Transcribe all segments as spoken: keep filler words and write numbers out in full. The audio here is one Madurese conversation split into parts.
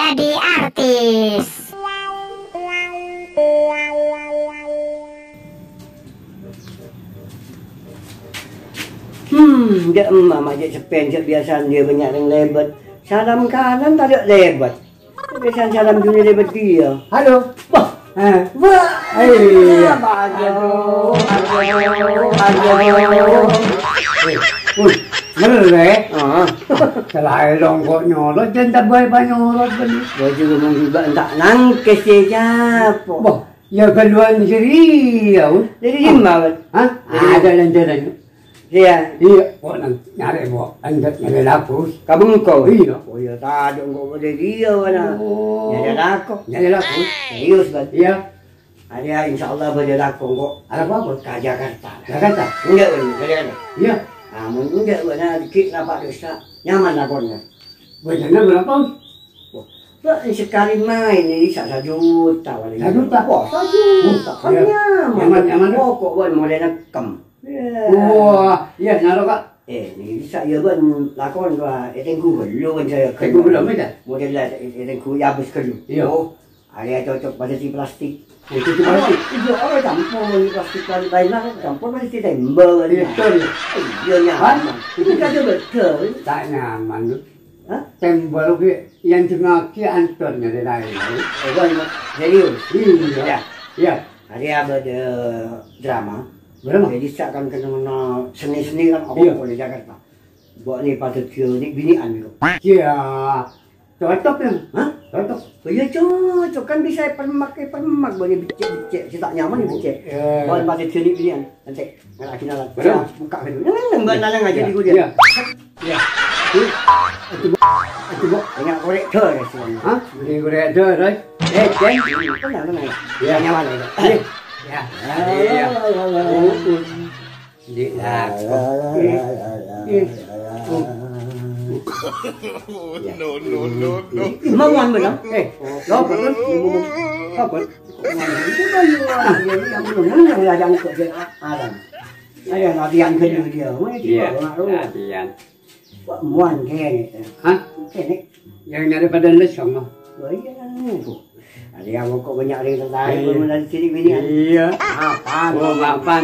Jadi artis. Hmm, jhâ' emma' ma' jhâ' seppèn, jhâ' biyasana bânnya' rèng lèbât. Salam kanan tadâ' lèbât. Biyasana salam dhuli lèbât iyâ. Halo. Wah. Eh. Wah. Iya. Aduh, aduh, aduh. Eh, wih, ngèrè. Ah. Selaè longko' nyorot, jhân tabâi panyorot, bân. Wah, jhughân mon jhughân ta' nangkes, yâ, capo. Wah, yâ, ghâlluwân jârèya, wih. Dhâri dimma, bân? Hah? Dhâri dimma? Ada lantaran. Iyâ. Iyâ, kok nang nyarè, kok, enjâ' nyarè lako. Ka bengko? Iyâ. Oh, iyâ, tadâ' engko' bâdâ iyâ, bâna. Oh. Nyarè lako. Nyarè lako. Serius, bân? Iyâ. Arèya, insyaallah, bâdâ lako, engko'. Arapa, bân? Ka Jakarta. Jakarta? Enjâ', bân, ka Jakarta. Iyâ. Ah, mon enjâ', bâna, ghi' napa' dusa. Nyaman lakona. Bâjâna berapa? Wah, bân, sekali main ini sa-, sajuta paling. Sajuta? Wah, sajuta. Oh, kan iyâ. Nyaman. Nyaman, nyaman. Pokok, bân, molaè nèkèm. Iyâ. Wah, iyâ, nyaro, Kak. Eh, ini bisa, iyâ, bân, lakon, Pak. Eh, tèngghu ghâllu, bân, saya. Tèngghu ghâllu, Mas, ya? Model, eh, eh, tèngghu, yâ, abis ghâllu. Iyâ. Oh, arèya cocok pada si plastik. Oh, itu plastik. Iyâ, ora campur, ini plastik lain, lain lah, campur plastik tembel. Betul. Iyâ, nyaman. Kan? Ini kagak betul. Ta' nyaman, Dut. Hah? Tembel ki yang jengaki antor nyarè lain. Oh, bân, serius? Iyâ. Iyâ. Iyâ. Arèya bâdâ drama. Drama? Jadi, sa-, kan kenal seni-seni kan, apa, iyâ, polè Jakarta. Bâ'na padâ dhiyâ nè' binè'an, kok. Iyâ. Cocok, ya? Hah? Cocok. Oh, iyâ, cocok. Kan bisa permak, eh, permak, bâ'na beccè'-beccè'. Sè ta' nyaman, oh, beccè'. Iyâ. Bâ'na padâ dhiyâ nè' binè'an. Nanti, ngalakèna lah. Bener. Buka pintu. Neng, neng, neng, ngalakèna. Iyâ. Iyâ. Iyâ. Itu, Bu. Itu, Bu. Enggak korek dor, ya, semuanya. Hah? Bânnè korek dor, Roy. Eh, Jen. Tenang, tenang. Iyâ. Nyaman, ya. Iyâ. Iyâ. Halo, halo, halo. Oh, oh. Di, ah, eh, eh, oh. No, no, no, no. Ih, mau, mau, mau. Eh, lo, apa, kan? Mau, mau, mau. Apa? Kok mau, mau? Itu kan, ya, ya, yang belum, yang, yang, yang, yang, yang, Ayo, latihan ghâllu iyâ. Wah, iyâ, latihan. Kok muan kènè'? Hah? Kènè'. Yang nyarè padâ les, Kang. Oh, iyâ, Bu. Arèya kok bânnya' orèng tertarik, iyâ, mon lagi sini bini, kan? Iyâ. Mapan. Oh, mapan.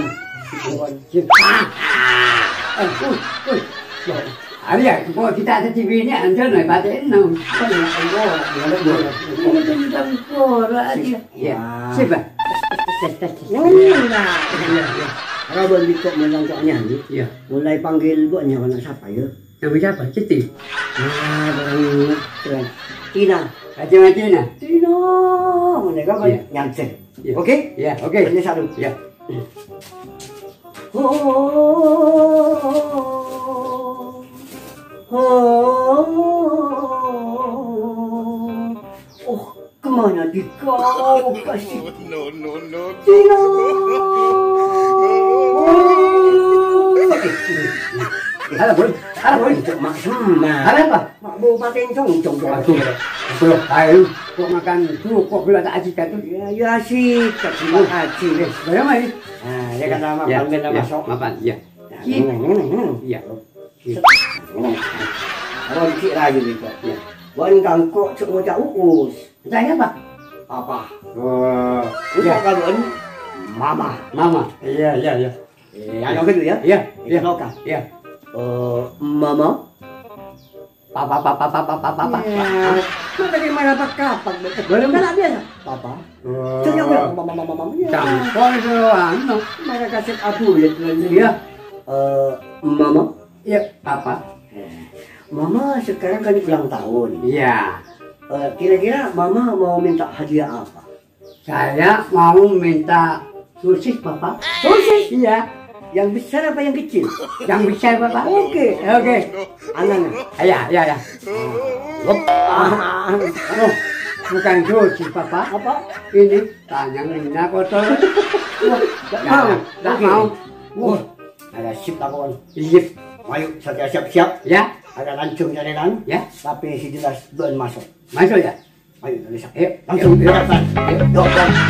Eh, uy, uy. Loh, arèya, kok kita ada di bini, anjir, nah, batin, nah. Kok ya, enggak, enggak, enggak. Ini tentang suara aja. Iyâ. Wah. Sip, Pak. Tes, tes, tes, tes, tes. Ngono, Pak. Iyâ, iyâ. Ora bân bikok mon cangko'na nyanyi. Iyâ. Mulai panggil bâ'na ana' sapa, yâ? Nyanyi sapa? Siti? Nah, barang keren. Tina. Aja Tina. Tina. Ngono kan, iyâ, nyanyi. Iyâ. Oke? Iyâ, oke. Bânnè satu. Iyâ. Ho, ho. Oh, kemana dikau kasih? No, no, no, no. Tina. Halo, Bun. Halo, Bun. Cok mak semak. Halo, apa? Mak bupati cong, cong, cong. Aduh. Aduh, ayo. Kok makan kerupuk gula tak aji kan tuh? Ya, ya, asik. Tak aji. Eh, bayar, Mas. Nah, ya kan, nama, ya, makan, ya, masuk. Makan, ya. Nah, ini, ini, ini. Iya. Ini. Ronci rayu itu. Iya. Wan kangkok cek ngucap uus. Saya apa? Apa? Oh, ucap, iya, kalau ini mama. Mama. Iya, iya, iya. Eh, anu gitu ya? Iya, iya. Lokal. Iya. Eh, mama. Papa, papa, papa, papa, papa. Iya. Kok tadi malah pakai apa? Belum. Kan biasa. Papa. Oh. Ternyata mama, mama, mama. Iya. Campur itu, anu. Mereka kasih abu ya, tuan. Iya. Eh, mama. Iya, papa. Eh, mama sekarang kan ulang tahun. Iya. Eh, kira-kira mama mau minta hadiah apa? Saya mau minta sosis, Papa. Sosis? Iya. Yang besar apa yang kecil? Yang besar, Papa. Oke. Oke. Angan. Iya, iya, iya. Hop. Ah, oh, bukan sosis, Papa. Apa? Ini tangan Nina kotor. Wah, nggak mau. Nggak mau. Oke. Wah, ada sip, Pak Kawan. Iya. Ayo, saya siap-siap. Ya. Ada langsung jalan. Ya. Tapi si jelas belum masuk. Masuk ya? Ayo, Indonesia. Ayo, langsung. Ayo, ayo. Ayo, ayo.